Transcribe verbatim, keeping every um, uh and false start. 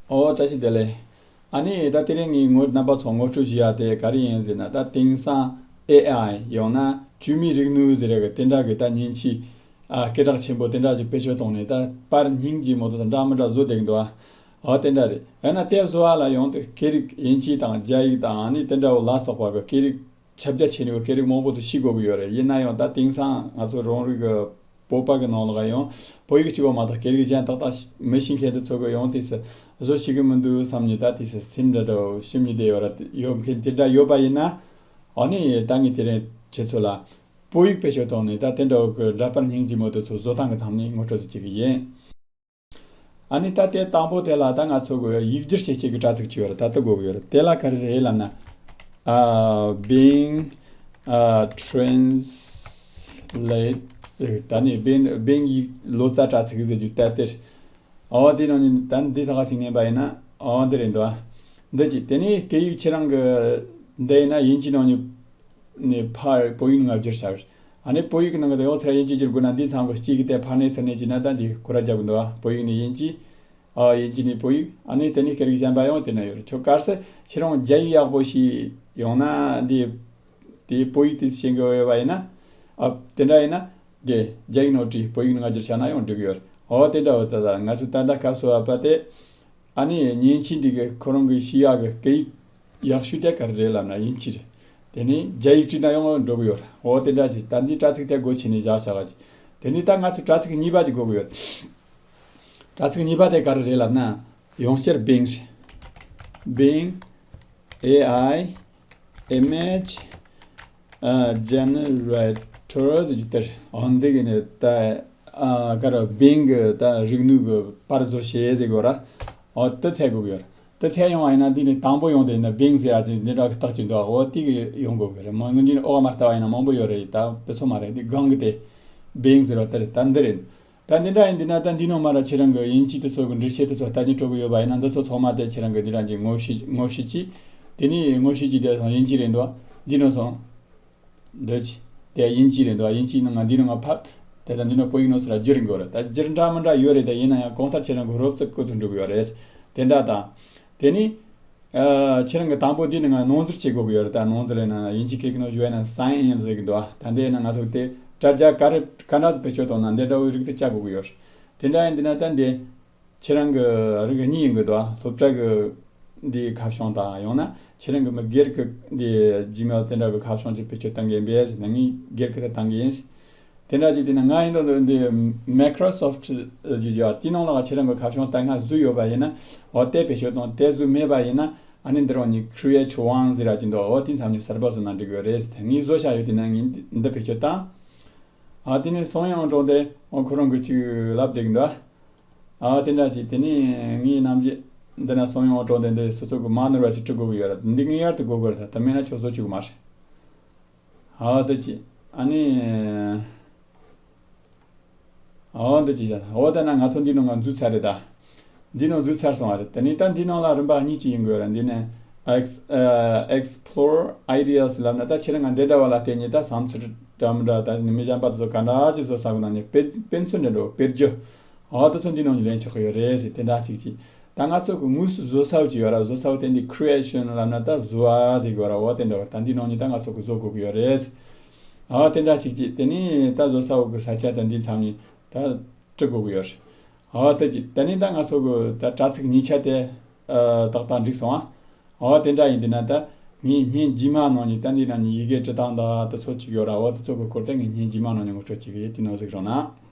ཨོ། བཀྲ་ཤིས་བདེ་ལེགས། ཨ་ནི་ད་དེ་རིང་ངས་ངོ་རྣམ་པ་ཚོ་ངོ་སྤྲོད་ཞུ་ཡ་དེ་ག་རེ་ཡིན་ཟེར་ན། ད་དེང་སང་ཨེ་ཨའི་ཡང་ན་བཅོས་མའི་རིག་ནུས་ཟེར་ཡ་གི་དེ་འདྲ་གི་ད་མཉེན་ཆས། ཨ། སྐད་གྲགས་ཆེན་པོ་དེ་འདྲ་ཞིག་བེད་སྤྱོད་བཏང་ནས་ད་པར་སྙིང་རྗེ་མོ་དང་འདྲ་མི་འདྲ་བཟོ་བསྡད་ཀྱི་འདུག་ཨ། ཨོ། དེ་འདྲ་རེད། ཡང་ན་དེ་བཟོ་བ་ལ་ཡང་དེ་སྐད་རིགས་དབྱིན་ཇི་དང་རྒྱ་ཡིག་དང་ཨ་ནི་དེ་འདྲ་བོ་ལ་སོགས་པ་གི་སྐད་རིགས་ཁྱབ་རྒྱ་ཆེ་ནི་གི་སྐད་རིགས་མང་པོ་དེ་ཤེས་དགོས་ཀྱི་ཡོད་རེད། ཡིན་ན་ཡང་ད་དེང་སང་ང་ཚོ་རང་རིགས་ཀྱི་བོད་པ་གི་ནང་ལོགས་ཡང་བོད་ཡིག་གཅིག་པོ་མ་གཏོགས་སྐད་རིགས་གཞན་ཏག་ཏག་མི་ཤེས་མཁན་དེ་ཚོ་གི་ཡང་དེ་ཚོ་བཟོ་ཤེས་ཀྱི་མི་འདུག་བསམ་ནས། ད་དེ་ཚོ་སེམས་འདྲ་འདྲ་བོ་ཞིམ་ནས་བསྡད་ཡོད་ར། ཡོད་མཁན་དེ་འདྲ་ཡོད་པ་ཡིན་ན། ཨ་ནི་ད་ངས་དེ་རིང་ཁྱེད་ཚོ་ལ་བོད་ཡིག་བེད་སྤྱོད་བཏང་ནས་ད་དེ་འདྲ་བོ་གི་འདྲ་པར་སྙིང་རྗེ་མོ་དེ་ཚོ་བཟོ་སྟངས་ཀྱི་ཐོག་ནས་ངོ་སྤྲོད་ཅིག་བྱེད་ཀྱི་ཡིན། ཨ་ནི་ད་དེ་དང་པོ་དེ་ལ་ད་ང་ཚོ་གི་ཡིག་སྒྱུར་བྱེད་ཆེད་ཀྱི་དྲ་ཚིགས་ཅིག་ཡོད་རེད། ད་དེ་དགོས་ཀྱི་ཡོད་རེད། དེ་ལ་ག་རེ་རེད་ལབ་ན། ཨ། Bing ཨ། Translate ད་ནི་Bing Bing ཡིག་ལོ་ཙཱ་དྲ་ཚིགས་ཟེར་རྒྱུ་ད་དེ། ཨོ། དེ་ནང་ནས་ད་འདི་ཐག་ཅིག་ཉན་པ་ཡིན་ན། ཨོ། འདི་རེད་འདུག་ཨ། འདི་ཅི། དེ་ནས་སྐད་ཡིག་ཁྱེད་རང་གི་འདི་ཡིན་ན་དབྱིན་ཇིའི་ནང་ནས་ནས་ཕར་བོད་ཡིག་ནང་བསྒྱུར་བྱ་བར། ཨ་ནི་བོད་ཡིག་ནང་གི་དེ་ཡང་ཚུར་དབྱིན་ཇི་བསྒྱུར་དགོས་ན། འདི་ཚང་གི་གཅིག་གི་དེ་ཕར་ནས་ཚུར་ནས་བྱས་ན་ད་འདི་ཁོ་ར་རྒྱབ་གི་འདུག་ཨ། བོད་ཡིག་ནས་དབྱིན་ཇི། ཨ། དབྱིན་ཇི་ནས་བོད་ཡིག་ཨ་ནི་དེ་ནས་སྐད་རིགས་གཞན་པ་ཡང་དེ་ན་ཡོད་རེད། ཁྱོད་གལ་སྲིད་ཁྱེད་རང་རྒྱ་ཡིག་ཡག་པོ་ཤེས། ཡང་ན་འདི་དེ་བོད་ཡིག་དེ་ཤེས་གི་ཡོད་པ་ཡིན་ན། ཨ། དེ་འདྲ་ཡིན་ན་དེ་རྒྱ་ཡིག་ནང་བྲིས་བོད་ཡིག་ནང་བསྒྱུར་བྱས་ན་ཡང་འགྲིག་གི་ཡོད་རེད། ཨོ། དེ་འདྲ་བོ་ད་ད་ང་ཚོ་ད་ལྟ་སྐབས་སུ་བབ་པ་དེ། ཨ་ནི་མཉེན་ཆས་འདི་གི་ཁོ་རང་གི་ཤེས་ཡག་གི་སྐད་ཡིག་ཡག་ཤོས་དེ་ག་རེ་རེད་ལབ་ན་དབྱིན་ཇི་རེད། དེ་ནས་རྒྱ་ཡིག་བྲིས་ན་ཡང་འགྲོ་གི་ཡོད་རེད། འོ། དེ་འདྲ་ཞིག་ད་འདི་དྲ་ཚིགས་དེ་སྒོ་ཕྱེ་ནས་བཞག་བཞག་ག་ཅིག་དེ་ནས་ད་ང་ཚོ་དྲ་ཚིགས་གཉིས་པ་ཅིག་དགོས་ཀྱི་ཡོད། དྲ་ཚིགས་གཉིས་པ་དེ་ག་རེ་རེད་ལབ་ན། ཡང་བསྐྱར་Bing རེད། Bing ཨེ་ཨའི་Image ཨ། Generator ཟེར་རྒྱུ་དེ་རེད། འོ། འདི་གི་ནས་ད། ཨ། ག་རེ། Bing གི་ད་རིག་ནུས་གི་པར་བཟོ་བྱེད་ཟེར་གི་ཡོད་ར། འོ། དེ་འཚོལ་དགོས་ཀྱི་ཡོད་རེད། དེ་འཚོལ་ཡོང་བ་ཡིན་ན་འདི་ནས་དང་པོ་ཡོང་དེ་ཡིན་ན་Bing ཟེར་ཡ་ཅིག་འདི་འདྲ་གི་རྟགས་ཅིག་འདུག་འོ། དེ་གི་ཡོང་དགོས་ཀྱི་རེད། མ་ངོ་འདི་ནས་ཨོ་མ་ལྟ་བ་ཡིན་ན་མང་པོ་ཡོད་རེད། ད་དེ་ཚོ་མ་རེད། འདི་སྒང་གི་དེ་Bing ཟེར་བ་དེ་རེད། ད་འདི་རེད། ད་འདི་འདྲ་ཡིན་འདི་ན། ད་འདི་ནང་མ་ར་ཁྱེད་རང་གི་དབྱིན་ཇི་དེ་ཚོ་གི་འགྲེལ་བཤད་དེ་ཚོ་ལྟ་ཉན་སྤྲོ་གི་ཡོད་པ་ཡིན་ན། འདི་ཚོ་ཚང་མ་དེ་ཁྱེད་རང་གི་འདི་རང་གི་ངོ་ཤེས་ངོ་ཤེས་ཀྱི། དེ་ནས་ངོ་ཤེས་ཀྱི་དེ་ཚོ་དབྱིན་ཇི་རེད་འདུག་འདི་ནང་སོང་། འདི་ཅི། དེ་དབྱིན་ཇི་རེད་འདུག་དབྱིན་ཇིའི་ནང་ང་འདི་ནང་ང་ཕབ། དེ་ད་འདི་ནང་བོད་ཡིག་ནང་སུ་ར་བསྒྱུར་དགོས་རེད། ད་བསྒྱུར་འདྲ་མི་འདྲ་ཡོད་རེད། དེ་ཡིན་ན་ཡང་གང་ལྟར་ཁྱེད་རང་གི་རོབ་ཙམ་བཀོད་ཚུལ་འགྲོ་གི་ཡོད་རེད། དེ་འདྲ་དང་། དེ་ནས། ཨ། ཁྱེད་རང་གི་དང་པོ་འདི་ནི་ང་ནང་འཛུལ་བྱེད་དགོས་ཀྱི་ཡོད་རེད། ད་ནང་འཛུལ་ཡིན་ན་དབྱིན་ཇི་སྐད་ཀྱི་ནང་ཞུ་བ་ཡིན་ན་sign in ཟེར་གི་འདུག་ད་འདི་ཡིན་ན་ང་ཚོ་དེ་དྲ་རྒྱ་ག་རེ་ག་འདྲ་ཟིག་བེད་སྤྱོད་བཏང་ན་འདི་འདྲ་བོའི་རིགས་དེ་བཅའ་དགོས་ཀྱི་ཡོད་རེད། དེ་འདྲ་ཡིན་འདི་ན་ད་འདི་ཁྱེད་རང་གི་རིགས་གཉིས་ཡིན་གི་འདུག་སློབ་གྲྭ་གི་འདི་ཁ་བྱང་དང་། ཡང་ན་ཁྱེད་རང་གི་མི་སྒེར་གི་འདི་Gmail དེ་འདྲ་གི་ཁ་བྱང་ཅིག་བེད་སྤྱོད་གཏང་གི་ཡིན་པས་ཟེར་ན། ངས་སྒེར་གི་དེ་གཏང་གི་ཡིན། དེ་འདྲ་ཅིག་དེ་ན་ང་ཡིན་དོ་འདི་Microsoft ཡོད་དེའི་ནང་ལ་ཁྱེད་རང་གི་ཁ་བྱང་ད་སྔ་བཟོས་ཡོད་པ་ཡིན་ན། འོ། དེ་བེད་སྤྱོད་བཏང་། དེ་བཟོས་མེད་པ་ཡིན་ན་ཨ་ནི་འདི་རང་ནས་Create One ཟེར་ར་ཅིག་འདུག་འོ། དེ་མཚམས་ནས་གསར་པ་བཟོ་ན་འགྲིག་གི་རེད། དེ་ངས་བཟོ་བྱ་ཡོད། དེ་ན་ངས་འདི་འདི་བེད་སྤྱོད་བཏང་། ཨ། དེ་ནས་སང་ཡང་དྲང་དེ། འོ། ཁོ་རང་གི་ཅིག་ལབ་བསྡད་གི་འདུག་ཨ། དེ་འདྲ་ཅིག་དེ་ནས་ངའི་རྣམ་འབྱེད་འདི་ན་སང་ཡང་དྲང་དེ་འདི་སོ་སོ་གི་མ་ནོར་བ་ཅིག་བྲི་དགོས་ཀྱི་ཡོད་རེད། འདི་ངེས་པར་དུ་དགོས་ཀྱི་རེད། ད་མེད་ན་ཁྱོད་བཟོ་བཅུག་གི་མ་རེད། ཨ། འདི་ཅི། ཨ་ནི། ཨ། འདི་ཅི་བྱ། འོ། ད་ན་ང་ཚོ་འདི་ནང་ང་འཛུལ་ཚར་རེད་ད། འདི་ནང་འཛུལ་ཚར་སོང་བ་རེད། དེ་ནས་ད་འདི་ནང་ལ་རིམ་པ་གཉིས་ཅིག་ཡིན་དགོས་རེད། འདི་ནས་Ex- ཨ། Explore Ideas ལབ་ན། ད་ཁྱེད་རང་ང་འདི་འདྲ་བ་ལ་བརྟེན་ནས་ད་བསམ་ཚུལ་འདྲ་མི་འདྲ། ད་མི་གཞན་པ་དེ་ཚོ་ག་འདྲ་ཅིག་བཟོ་ས་གི་ནང་ནས་དཔེ་དཔེ་མཚོན་འདྲ་འདྲ་བོ། དཔེར་བརྗོད། འོ། དེ་ཚོ་འདི་ནང་ནས་ལེན་ཆོག་གི་ཡོད་རེད་ཟེར། དེ་འདྲ་ཅིག་ཅིག་ད་ང་ཚོ་གི་དངོས་སུ་བཟོ་ས་བོ་ཅིག་ཡོད་ར། བཟོ་ས་བོ་དེ་འདི་Creation ལབ་ན་ད་བཟོ་བ་ཟེར་གི་ཡོད་ར། འོ། དེ་འདྲ་བ། ད་འདི་ནང་ནས་ད་ང་ཚོ་གི་བཟོ་དགོས་གི་ཡོད་རེད། འོ། དེ་འདྲ་ཅིག་ཅིག་དེ་ནས་ད་བཟོ་ས་བོ་གི་ས་ཆ་ད་འདི་མཚམས་ནས་ད་བྲི་དགོས་གི་ཡོད་རེད། འོ། དེ་ཅིག་དེ་ནས་ད་ང་ཚོ་གི་ད་དྲ་ཚིགས་གཉིས་ཆ་དེ། ཨ། ཏག་ཏག་འགྲིག་སོང་ཨ། འོ། དེ་འདྲ་ཡིན་འདི་ན་ད་ངས་བརྙན་རྗེས་མ་ནང་ནས་ད་འདི་ནང་ནས་ཡི་གེ་འབྲི་སྟངས་ད་དེ་ཚོ་ཅིག་ཡོད་ར། འོ། དེ་ཚོ་གི་སྐོར་དེ་ངས་བརྙན་རྗེས་མ་ནང་ནས་ངོ་སྤྲོད་བྱེད་གི་ཡིན། དེ་ནང་གཟིགས་རོགས་གནང་།